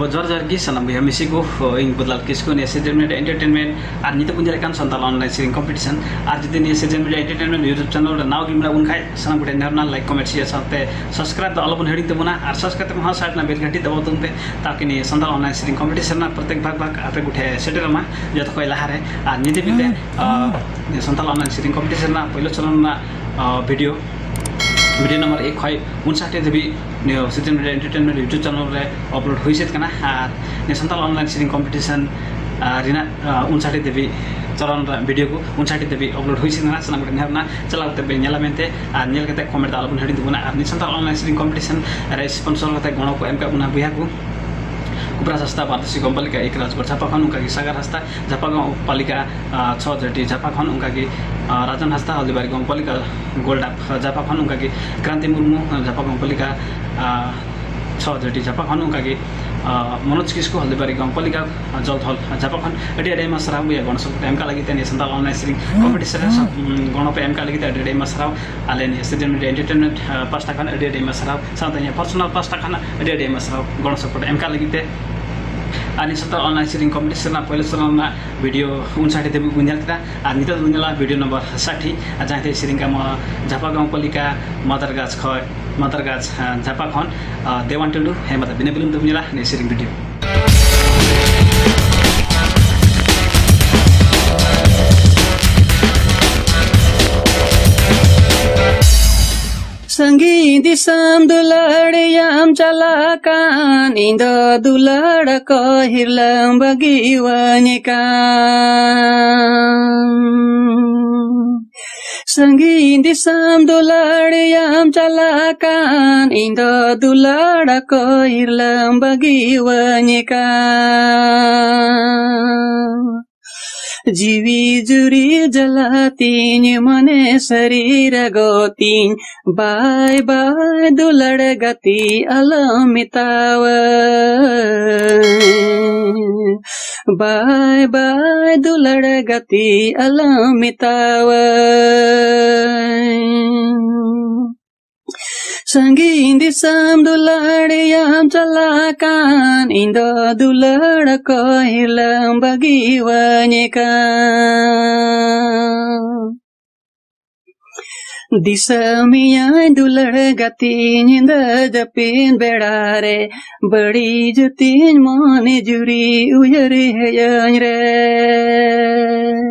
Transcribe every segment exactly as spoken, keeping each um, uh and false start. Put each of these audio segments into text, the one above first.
ᱡᱚᱦᱟᱨ ᱡᱚᱦᱟᱨ ᱜᱮ ᱥᱟᱱᱟᱢ ᱵᱚᱭᱦᱟ ᱢᱤᱥᱤ ᱠᱚ᱾ ᱤᱧ ᱵᱚᱫᱞᱟᱞ ᱠᱤᱥᱠᱩ, ᱱᱤᱭᱟᱹ ᱥᱤᱡᱮᱱ ᱢᱤᱰᱤᱭᱟ ᱮᱱᱴᱟᱨᱴᱮᱱᱢᱮᱱᱴ ᱟᱨ ᱱᱤᱛᱚᱜ ᱵᱚᱱ ᱧᱮᱞᱮᱫ ᱠᱟᱱ ᱥᱟᱱᱛᱟᱲ ᱚᱱᱞᱟᱭᱤᱱ ᱥᱮᱨᱮᱧ ᱠᱚᱢᱯᱤᱴᱤᱥᱚᱱ᱾ ᱟᱨ ᱡᱩᱫᱤ ᱱᱤᱭᱟᱹ ᱥᱤᱡᱮᱱ ᱢᱤᱰᱤᱭᱟ ᱮᱱᱴᱟᱨᱴᱮᱱᱢᱮᱱᱴ YouTube ᱪᱮᱱᱮᱞ ᱨᱮ ᱱᱟᱣᱟ ᱜᱮ ᱢᱮᱱᱟᱜ ᱵᱚᱱ ᱠᱷᱟᱡ, ᱥᱟᱱᱟᱢ ᱠᱚᱴᱷᱮᱱ ᱱᱮᱦᱚᱨ ᱨᱮᱱᱟᱜ ᱞᱟᱭᱤᱠ, ᱠᱚᱢᱮᱱᱴ, ᱥᱮᱭᱟᱨ ᱥᱟᱶᱛᱮ ᱥᱟᱵᱥᱠᱨᱟᱭᱤᱵ ᱫᱚ ᱟᱞᱚᱵᱚᱱ ᱦᱤᱲᱤᱧ ᱛᱟᱵᱚᱱᱟ᱾ ᱟᱨ ᱥᱟᱵᱥᱠᱨᱟᱭᱤᱵ ᱛᱮ ᱦᱚᱸ ᱥᱟᱭᱤᱰ ᱨᱮᱱᱟᱜ ᱵᱮᱞ ᱜᱷᱟᱱᱴᱤ ᱫᱟᱵᱟᱣ ᱛᱟᱵᱚᱱ ᱯᱮ, ᱛᱟᱠᱤ ᱱᱤᱭᱟᱹ ᱥᱟᱱᱛᱟᱲ ᱚᱱᱞᱟᱭᱤᱱ ᱥᱮᱨᱮᱧ ᱠᱚᱢᱯᱤᱴᱤᱥᱚᱱ ᱨᱮᱱᱟᱜ ᱯᱨᱚᱛᱮᱠ ᱵᱷᱟᱜᱽ ᱵᱷᱟᱜᱽ ᱟᱯᱮ ᱠᱚᱴᱷᱮᱱ ᱥᱮᱴᱮᱨᱚᱜ ᱢᱟ ᱡᱚᱛᱚ ᱠᱷᱚᱱ ᱞᱟᱦᱟᱨᱮ᱾ ᱟᱨ ᱧᱤᱫᱟᱹ ᱢᱤᱫ ᱛᱮ ᱥᱟᱱᱛᱟᱲ ᱚᱱᱞᱟᱭᱤᱱ ᱥᱮᱨᱮᱧ ᱠᱚᱢᱯᱤᱴᱤᱥᱚᱱ ᱨᱮᱱᱟᱜ ᱯᱳᱭᱞᱳ ᱪᱚᱨᱚᱱ ᱨᱮᱱᱟᱜ ᱵᱷᱤᱰᱤᱭᱳ, ᱵᱷᱤᱰᱤᱭᱳ ᱱᱟᱢᱵᱟᱨ ᱮᱠ ᱠᱷᱚᱱ ᱩᱱᱥᱟᱴ ᱫᱷᱟᱹᱵᱤᱡ ᱱᱤᱭᱟᱹ ᱥᱤᱡᱮᱱ ᱢᱤᱰᱤᱭᱟ ᱮᱱᱴᱟᱨᱴᱮᱱᱢᱮᱱᱴ YouTube ᱪᱮᱱᱮᱞ ᱨᱮ ᱟᱯᱞᱳᱰ ᱦᱩᱭ ᱥᱟᱹᱛ ᱠᱟᱱᱟ᱾ ᱟᱨ ᱱᱤᱭᱟᱹ ᱥᱟᱱᱛᱟᱲ ᱚᱱᱞᱟᱭᱤᱱ ᱥᱮᱨᱮᱧ ᱠᱚᱢᱯᱤᱴᱤᱥᱚᱱ ᱨᱮᱱᱟᱜ ᱩᱱᱥᱟᱴ ᱫᱷᱟᱹᱵᱤᱡ ᱪᱚᱨᱚᱱ ᱨᱮᱱᱟᱜ ᱵᱷᱤᱰᱤᱭᱳ ᱠᱚ ᱩᱱᱥᱟᱴ ᱫᱷᱟᱹᱵᱤᱡ ᱟᱯᱞᱳᱰ ᱦᱩᱭ ᱥᱟᱹᱛ ᱠᱟᱱᱟ᱾ ᱥᱟᱱᱟᱢ ᱠᱚᱴᱷᱮᱱ ᱱᱮᱦᱚᱨ ᱨᱮᱱᱟᱜ ᱪᱟᱞᱟᱣ ᱠᱟᱛᱮ ᱯᱮ ᱧᱮᱞᱟ ᱢᱮᱱᱛᱮ, ᱟᱨ ᱧᱮᱞ ᱠᱟᱛᱮ ᱠᱚᱢᱮᱱᱴ ᱫᱚ ᱟᱞᱚᱵᱚᱱ ᱦᱤᱲᱤᱧ ᱛᱟᱵᱚᱱᱟ᱾ ᱟᱨ ᱱᱤᱭᱟᱹ ᱥᱟᱱᱛᱟᱲ ᱚᱱᱞᱟᱭᱤᱱ ᱥᱮᱨᱮᱧ ᱠᱚᱢᱯᱤᱴᱤᱥᱚᱱ ᱨᱮ ᱥᱯᱚᱱᱥᱚᱨ ᱠᱟᱛᱮ ᱜᱚᱲᱚ ᱠᱚ ᱮᱢ ᱠᱟᱜ ᱵᱚᱱᱟ ᱵᱚᱭᱦᱟ ᱠᱚ ᱠᱩᱵᱨᱟᱡᱽ ᱦᱟᱸᱥᱫᱟ, ᱵᱟᱨᱫᱮᱥᱤ ᱠᱚᱢᱯᱟᱞᱤᱠᱟ ᱮᱠ ᱨᱟᱡᱽᱜᱚᱲ ᱡᱷᱟᱯᱟᱠᱷᱚᱸᱰ, ᱚᱱᱠᱟᱜᱮ ᱥᱟᱜᱟᱨ ᱦᱟᱸᱥᱫᱟ, ᱡᱷᱟᱯᱟᱠᱷᱚᱸᱰ ᱯᱟᱞᱤᱠᱟ ᱪᱷᱚ ᱡᱟᱹᱴᱤ ᱡᱷᱟᱯᱟᱠᱷᱚᱸᱰ, ᱚᱱᱠᱟᱜᱮ ᱨᱟᱡᱚᱱ ᱦᱟᱸᱥᱫᱟ, ᱦᱚᱞᱫᱤᱵᱟᱨᱤ ᱜᱚᱝᱯᱟᱞᱤᱠᱟ ᱜᱳᱞᱰᱟᱯ ᱡᱷᱟᱯᱟᱠᱷᱚᱸᱰ, ᱚᱱᱠᱟᱜᱮ ᱠᱨᱟᱱᱛᱤ ᱢᱩᱨᱢᱩ, ᱡᱷᱟᱯᱟᱠᱷᱚᱸᱰ ᱯᱟᱞᱤᱠᱟ ᱪᱷᱚ ᱡᱟᱹᱴᱤ ᱡᱷᱟᱯᱟᱠᱷᱚᱸᱰ, ᱚᱱᱠᱟᱜᱮ ᱢᱚᱱᱳᱡᱽ ᱠᱤᱥᱠᱩ, ᱦᱚᱞᱫᱤᱵᱟᱨᱤ ᱜᱚᱝᱯᱟᱞᱤᱠᱟ ᱡᱚᱞᱫᱷᱚᱞ ᱡᱷᱟᱯᱟᱠᱷᱚᱸᱰ᱾ ᱟᱹᱰᱤ ᱟᱹᱰᱤ ᱟᱭᱢᱟ ᱥᱟᱨᱦᱟᱣ ᱵᱚᱭᱦᱟ, ᱜᱚᱲᱚ ᱥᱚᱯᱚᱦᱚᱫ ᱮᱢ ᱠᱟᱜ ᱞᱟᱹᱜᱤᱫ ᱛᱮ, ᱱᱤᱭᱟᱹ ᱥᱟᱱᱛᱟᱲ ᱚᱱᱞᱟᱭᱤᱱ ᱥᱮᱨᱮᱧ ᱠᱚᱢᱯᱤᱴᱤᱥᱚᱱ ᱨᱮ ᱜᱚᱲᱚ ᱯᱮ ᱮᱢ ᱠᱟᱜ ᱞᱟᱹᱜᱤᱫ ᱛᱮ ᱟᱹᱰᱤ ᱟᱹᱰᱤ ᱟᱭᱢᱟ ᱥᱟᱨᱦᱟᱣ᱾ ᱟᱞᱮ ᱱᱤᱭᱟᱹ ᱥᱤᱡᱮᱱ ᱢᱤᱰᱤᱭᱟ ᱮᱱᱴᱟᱨᱴᱮᱱᱢᱮᱱᱴ ᱯᱟᱥᱴᱟ ᱠᱷᱚᱱ ᱟᱹᱰᱤ ᱟᱹᱰᱤ ᱟᱭᱢᱟ ᱥᱟᱨᱦᱟᱣ, ᱥᱟᱶᱛᱮ ᱤᱧᱟᱹᱜ ᱯᱟᱨᱥᱚᱱᱟᱞ ᱯᱟᱥᱴᱟ ᱠᱷᱚᱱ ᱟᱹᱰᱤ ᱟᱹᱰᱤ ᱟᱭᱢᱟ ᱥᱟᱨᱦᱟᱣ ᱜᱚᱲᱚ ᱥᱚᱯᱚᱦᱚᱫ ᱮᱢ ᱠᱟᱜ ᱞᱟᱹᱜᱤᱫ ᱛᱮ᱾ ᱟᱨ ᱱᱤᱭᱟᱹ ᱥᱟᱱᱛᱟᱲ ᱚᱱᱞᱟᱭᱤᱱ ᱥᱮᱨᱮᱧ ᱠᱚᱢᱯᱤᱴᱤᱥᱚᱱ ᱨᱮᱱᱟᱜ ᱯᱳᱭᱞᱳ ᱪᱚᱨᱚᱱ ᱨᱮᱱᱟᱜ ᱵᱷᱤᱰᱤᱭᱳ ᱩᱱᱥᱟᱴ ᱫᱷᱟᱹᱵᱤᱡ ᱵᱚᱱ ᱧᱮᱞ ᱠᱮᱫᱟ᱾ ᱟᱨ ᱱᱤᱛᱚᱜ ᱫᱚᱵᱚᱱ ᱧᱮᱞᱟ ᱵᱷᱤᱰᱤᱭᱳ ᱱᱟᱢᱵᱟᱨ ᱥᱟᱴᱷᱤ, ᱟᱨ ᱡᱟᱦᱟᱸᱭ ᱛᱮ ᱥᱮᱨᱮᱧ ᱠᱟᱜ ᱢᱟ ᱡᱷᱟᱯᱟ ᱜᱟᱶᱯᱟᱞᱤᱠᱟ ᱢᱟᱫᱟᱨᱜᱟᱡᱽ ᱠᱷᱚᱱ, ᱢᱟᱫᱟᱨᱜᱟᱡᱽ ᱡᱷᱟᱯᱟ ᱠᱷᱚᱱ ᱫᱮᱣᱟᱱ ᱴᱩᱰᱩ᱾ ᱦᱮᱸ, ᱢᱟ ᱵᱤᱱᱟᱹ ᱵᱤᱞᱚᱢ ᱛᱮᱵᱚᱱ ᱧᱮᱞᱟ ᱱᱤᱭᱟᱹ ᱥᱮᱨᱮᱧ ᱵᱷᱤᱰᱤᱭᱳ᱾ ᱥᱟᱺᱜᱤᱧ ᱫᱤᱥᱚᱢ ᱫᱩᱞᱟᱹᱲᱤᱭᱟᱢ ᱪᱟᱞᱟᱜ ᱠᱟᱱ, ᱤᱧ ᱫᱚ ᱫᱩᱞᱟᱹᱲ ᱠᱚ ᱦᱤᱨᱞᱟᱹᱢ ᱵᱟᱹᱜᱤᱣᱟᱹᱧ ᱠᱟᱱ᱾ ᱥᱟᱺᱜᱤᱧ ᱫᱤᱥᱚᱢ ᱫᱩᱞᱟᱹᱲᱤᱭᱟᱢ ᱪᱟᱞᱟᱜ ᱠᱟᱱ, ᱤᱧ ᱫᱚ ᱫᱩᱞᱟᱹᱲ ᱠᱚ ᱦᱤᱨᱞᱟᱹᱢ ᱵᱟᱹᱜᱤᱣᱟᱹᱧ ᱠᱟᱱ᱾ ᱡᱤᱣᱤ ᱡᱩᱨᱤ ᱡᱟᱞᱟᱛᱤᱧ, ᱢᱚᱱᱮ ᱥᱟᱹᱨᱤ ᱨᱟᱜᱚᱛᱤᱧ, ᱵᱟᱭ ᱵᱟᱭ ᱫᱩᱞᱟᱹᱲ ᱜᱟᱛᱮ ᱟᱞᱚᱢ ᱢᱮᱛᱟᱣᱟᱹᱧ᱾ ᱵᱟᱭ ᱵᱟᱭ ᱫᱩᱞᱟᱹᱲ ᱜᱟᱛᱮ ᱟᱞᱚᱢ ᱢᱮᱛᱟᱣᱟᱹᱧ᱾ ᱥᱟᱺᱜᱤᱧ ᱫᱤᱥᱚᱢ ᱫᱩᱞᱟᱹᱲᱤᱭᱟᱹᱢ ᱪᱟᱞᱟᱜ ᱠᱟᱱ, ᱤᱧ ᱫᱚ ᱫᱩᱞᱟᱹᱲ ᱠᱚ ᱦᱤᱞᱟᱹᱢ ᱵᱟᱹᱜᱤᱣᱟᱹᱧ ᱠᱟᱱ᱾ ᱫᱤᱥᱟᱹ ᱢᱮᱭᱟᱹᱧ ᱫᱩᱞᱟᱹᱲ ᱜᱟᱛᱮ ᱧᱤᱫᱟᱹ ᱡᱟᱹᱯᱤᱫ ᱵᱮᱲᱟ ᱨᱮ, ᱵᱟᱹᱲᱤᱡ ᱡᱩᱛᱤᱧ ᱢᱚᱱᱮ ᱡᱩᱨᱤ ᱩᱭᱦᱟᱹᱨ ᱦᱮᱡ ᱟᱹᱧ ᱨᱮ᱾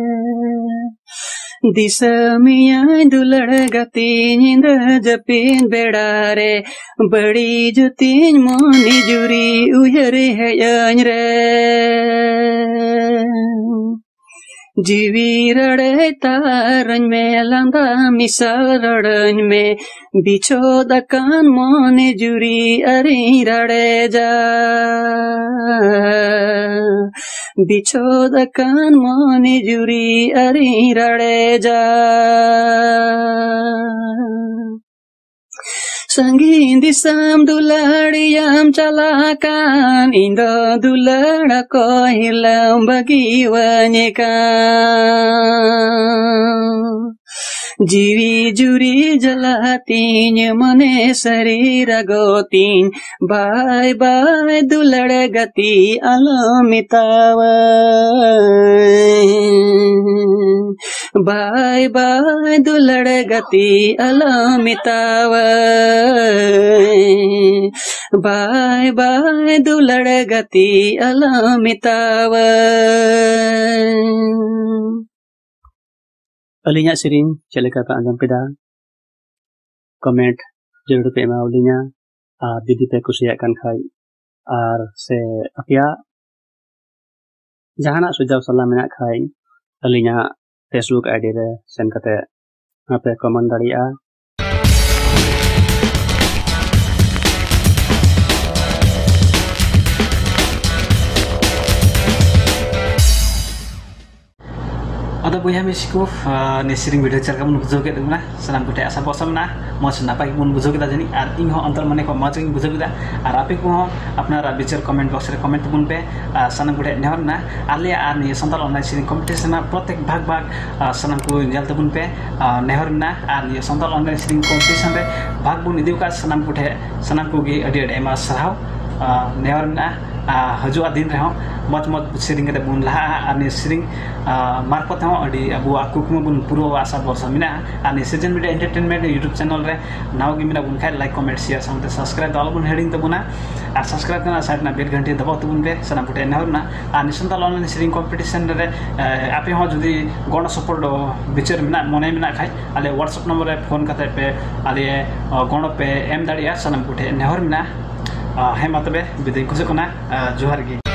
ᱫᱤᱥᱟᱹ ᱢᱮᱭᱟᱹᱧ ᱫᱩᱞᱟᱹᱲ ᱜᱟᱛᱮ ᱧᱤᱫᱟᱹ ᱡᱟᱹᱯᱤᱫ ᱵᱮᱲᱟ ᱨᱮ, ᱵᱟᱹᱲᱤᱡ ᱡᱩᱛᱤᱧ ᱢᱚᱱᱮ ᱡᱩᱨᱤ ᱩᱭᱦᱟᱹᱨ ᱦᱮᱡ ᱟᱹᱧ ᱨᱮ᱾ ᱡᱤᱣᱤ ᱨᱟᱲᱮᱡ ᱛᱟᱨᱟᱹᱧ ᱢᱮ, ᱞᱟᱸᱫᱟ ᱢᱮᱥᱟ ᱨᱟᱲᱟᱹᱧ ᱢᱮ, ᱵᱤᱪᱷᱚᱫ ᱟᱠᱟᱱ ᱢᱚᱱᱮ ᱡᱩᱨᱤ ᱟᱹᱨᱤᱧ ᱨᱟᱲᱮᱡᱟ᱾ ᱵᱤᱪᱷᱚᱫ ᱟᱠᱟᱱ ᱢᱚᱱᱮ ᱡᱩᱨᱤ ᱟᱹᱨᱤᱧ ᱨᱟᱲᱮᱡᱟ᱾ ᱥᱟᱺᱜᱤᱧ ᱫᱤᱥᱚᱢ ᱫᱩᱞᱟᱹᱲᱤᱭᱟᱹᱢ ᱪᱟᱞᱟᱜ ᱠᱟᱱ, ᱤᱧ ᱫᱚ ᱫᱩᱞᱟᱹᱲ ᱠᱚ ᱦᱤᱞᱟᱹᱢ ᱵᱟᱹᱜᱤᱣᱟᱹᱧ ᱠᱟᱱ᱾ ᱡᱤᱣᱤ ᱡᱩᱨᱤ ᱡᱟᱞᱟᱛᱤᱧ, ᱢᱚᱱᱮ ᱥᱟᱹᱨᱤ ᱨᱟᱜᱚᱛᱤᱧ, ᱵᱟᱭ ᱵᱟᱭ ᱫᱩᱞᱟᱹᱲ ᱜᱟᱛᱮ ᱟᱞᱚ ᱢᱮᱛᱟᱣᱟᱹᱧ᱾ ᱵᱟᱭ ᱵᱟᱭ ᱫᱩᱞᱟᱹᱲ ᱜᱟᱛᱮ ᱟᱞᱚ ᱢᱮᱛᱟᱣᱟᱹᱧ᱾ ᱵᱟᱭ ᱵᱟᱭ ᱫᱩᱞᱟᱹᱲ ᱜᱟᱛᱮ ᱟᱞᱚ ᱢᱮᱛᱟᱣᱟᱹᱧ᱾ ᱟᱹᱞᱤᱧᱟᱜ ᱥᱮᱨᱮᱧ ᱪᱮᱫ ᱞᱮᱠᱟ ᱯᱮ ᱟᱸᱡᱚᱢ ᱠᱮᱫᱟ? ᱠᱚᱢᱮᱱᱴ ᱡᱟᱹᱨᱩᱲ ᱯᱮ ᱮᱢᱟᱣᱟᱞᱤᱧᱟ᱾ ᱟᱨ ᱡᱩᱫᱤ ᱯᱮ ᱠᱩᱥᱤᱭᱟᱜ ᱠᱟᱱ ᱠᱷᱟᱡ, ᱟᱨ ᱥᱮ ᱟᱯᱮᱭᱟᱜ ᱡᱟᱦᱟᱱᱟᱜ ᱥᱩᱡᱷᱟᱣ ᱥᱟᱞᱦᱟ ᱢᱮᱱᱟᱜ ᱠᱷᱟᱡ, ᱟᱹᱞᱤᱧᱟᱜ Facebook ID ᱨᱮ ᱥᱮᱱ ᱠᱟᱛᱮ ᱟᱯᱮ ᱠᱚᱢᱮᱱᱴ ᱫᱟᱲᱮᱭᱟᱜᱼᱟ᱾ ᱟᱫᱚ ᱵᱚᱭᱦᱟ ᱢᱤᱥᱤ ᱠᱚ, ᱟᱨ ᱱᱤᱭᱟᱹ ᱥᱮᱨᱮᱧ ᱵᱷᱤᱰᱤᱭᱳ ᱪᱮᱫ ᱞᱮᱠᱟ ᱵᱚᱱ ᱵᱩᱡᱷᱟᱹᱣ ᱠᱮᱫ ᱛᱟᱵᱚᱱᱟ? ᱥᱟᱱᱟᱢ ᱠᱚᱴᱷᱮᱱ ᱟᱥᱟ ᱵᱷᱚᱨᱥᱟ ᱢᱮᱱᱟᱜᱼᱟ, ᱢᱚᱡᱽ ᱱᱟᱯᱟᱭ ᱜᱮᱵᱚᱱ ᱵᱩᱡᱷᱟᱹᱣ ᱠᱮᱫᱟ ᱡᱟᱹᱱᱤᱡ, ᱟᱨ ᱤᱧ ᱦᱚᱸ ᱚᱱᱛᱚᱨ ᱢᱚᱱᱮ ᱠᱷᱚᱱ ᱢᱚᱡᱽ ᱜᱤᱧ ᱵᱩᱡᱷᱟᱹᱣ ᱠᱮᱫᱟ᱾ ᱟᱨ ᱟᱯᱮ ᱠᱚᱦᱚᱸ ᱟᱯᱱᱟᱨᱟᱜ ᱵᱤᱪᱟᱹᱨ ᱠᱚᱢᱮᱱᱴ ᱵᱚᱠᱥ ᱨᱮ ᱠᱚᱢᱮᱱᱴ ᱛᱟᱵᱚᱱ ᱯᱮ᱾ ᱟᱨ ᱥᱟᱱᱟᱢ ᱠᱚᱴᱷᱮᱱ ᱱᱮᱦᱚᱨ ᱢᱮᱱᱟᱜᱼᱟ, ᱟᱞᱮᱭᱟᱜ ᱟᱨ ᱱᱤᱭᱟᱹ ᱥᱟᱱᱛᱟᱲ ᱚᱱᱞᱟᱭᱤᱱ ᱥᱮᱨᱮᱧ ᱠᱚᱢᱯᱤᱴᱤᱥᱚᱱ ᱨᱮᱱᱟᱜ ᱯᱨᱚᱛᱮᱠ ᱵᱷᱟᱜᱽ ᱵᱷᱟᱜᱽ, ᱟᱨ ᱥᱟᱱᱟᱢ ᱠᱚ ᱧᱮᱞ ᱛᱟᱵᱚᱱ ᱯᱮ᱾ ᱟᱨ ᱱᱮᱦᱚᱨ ᱢᱮᱱᱟᱜᱼᱟ, ᱟᱨ ᱱᱤᱭᱟᱹ ᱥᱟᱱᱛᱟᱲ ᱚᱱᱞᱟᱭᱤᱱ ᱥᱮᱨᱮᱧ ᱠᱚᱢᱯᱤᱴᱤᱥᱚᱱ ᱨᱮ ᱵᱷᱟᱜᱽ ᱵᱚᱱ ᱤᱫᱤ ᱟᱠᱟᱫ ᱥᱟᱱᱟᱢ ᱠᱚᱴᱷᱮᱱ, ᱥᱟᱱᱟᱢ ᱠᱚᱜᱮ ᱟᱹᱰᱤ ᱟᱹᱰᱤ ᱟᱭᱢᱟ ᱥᱟᱨᱦᱟᱣ᱾ ᱟᱨ ᱱᱮᱦᱚᱨ ᱢᱮᱱᱟᱜᱼᱟ, ᱟᱨ ᱦᱤᱡᱩᱜᱼᱟ ᱫᱤᱱ ᱨᱮᱦᱚᱸ ᱢᱚᱡᱽ ᱢᱚᱡᱽ ᱥᱮᱨᱮᱧ ᱠᱟᱛᱮ ᱵᱚᱱ ᱞᱟᱦᱟᱜᱼᱟ, ᱟᱨ ᱱᱤᱭᱟᱹ ᱥᱮᱨᱮᱧ, ᱟᱨ ᱢᱟᱨᱯᱷᱚᱛ ᱛᱮᱦᱚᱸ ᱟᱹᱰᱤ ᱟᱵᱚᱣᱟᱜ ᱠᱩᱠᱢᱩ ᱵᱚᱱ ᱯᱩᱨᱟᱹᱣᱟ, ᱟᱥᱟ ᱵᱷᱚᱨᱥᱟ ᱢᱮᱱᱟᱜᱼᱟ᱾ ᱟᱨ ᱱᱤᱭᱟᱹ ᱥᱤᱡᱮᱱ ᱢᱤᱰᱤᱭᱟ ᱮᱱᱴᱟᱨᱴᱮᱱᱢᱮᱱᱴ YouTube ᱪᱮᱱᱮᱞ ᱨᱮ ᱱᱟᱣᱟ ᱜᱮ ᱢᱮᱱᱟᱜ ᱵᱚᱱ ᱠᱷᱟᱡ, ᱞᱟᱭᱤᱠ, ᱠᱚᱢᱮᱱᱴ, ᱥᱮᱭᱟᱨ ᱥᱟᱶᱛᱮ ᱥᱟᱵᱥᱠᱨᱟᱭᱤᱵ ᱫᱚ ᱟᱞᱚ ᱵᱚᱱ ᱦᱤᱲᱤᱧ ᱛᱟᱵᱚᱱᱟ᱾ ᱟᱨ ᱥᱟᱵᱥᱠᱨᱟᱭᱤᱵ ᱨᱮᱱᱟᱜ ᱥᱟᱭᱤᱰ ᱨᱮᱱᱟᱜ ᱵᱮᱞ ᱜᱷᱟᱱᱴᱤ ᱫᱟᱵᱟᱣ ᱛᱟᱵᱚᱱ ᱯᱮ, ᱥᱟᱱᱟᱢ ᱠᱚᱴᱷᱮᱱ ᱱᱮᱦᱚᱨ ᱢᱮᱱᱟᱜᱼᱟ᱾ ᱟᱨ ᱱᱤᱭᱟᱹ ᱥᱟᱱᱛᱟᱲ ᱚᱱᱞᱟᱭᱤᱱ ᱥᱮᱨᱮᱧ ᱠᱚᱢᱯᱤᱴᱤᱥᱚᱱ ᱨᱮ, ᱮ, ᱟᱯᱮ ᱦᱚᱸ ᱡᱩᱫᱤ ᱜᱚᱲᱚ ᱥᱚᱯᱚᱦᱚᱫ ᱵᱤᱪᱟᱹᱨ ᱢᱮᱱᱟᱜ, ᱢᱚᱱᱮ ᱢᱮᱱᱟᱜ ᱠᱷᱟᱡ, ᱟᱞᱮ WhatsApp ᱱᱚᱢᱵᱚᱨ ᱨᱮ ᱯᱷᱳᱱ ᱠᱟᱛᱮ ᱯᱮ ᱟᱞᱮ, ᱚ, ᱜᱚᱲᱚ ᱯᱮ ᱮᱢ ᱫᱟᱲᱮᱭᱟᱜᱼᱟ, ᱥᱟᱱᱟᱢ ᱠᱚᱴᱷᱮᱱ ᱱᱮᱦᱚᱨ ᱢᱮᱱᱟᱜᱼᱟ᱾ ᱟ, ᱦᱮᱸ, ᱢᱟ ᱛᱚᱵᱮ ᱵᱤᱫᱟᱹᱭ ᱠᱷᱚᱡᱚᱜ ᱠᱟᱱᱟ᱾ ᱟ, ᱡᱚᱦᱟᱨ ᱜᱮ᱾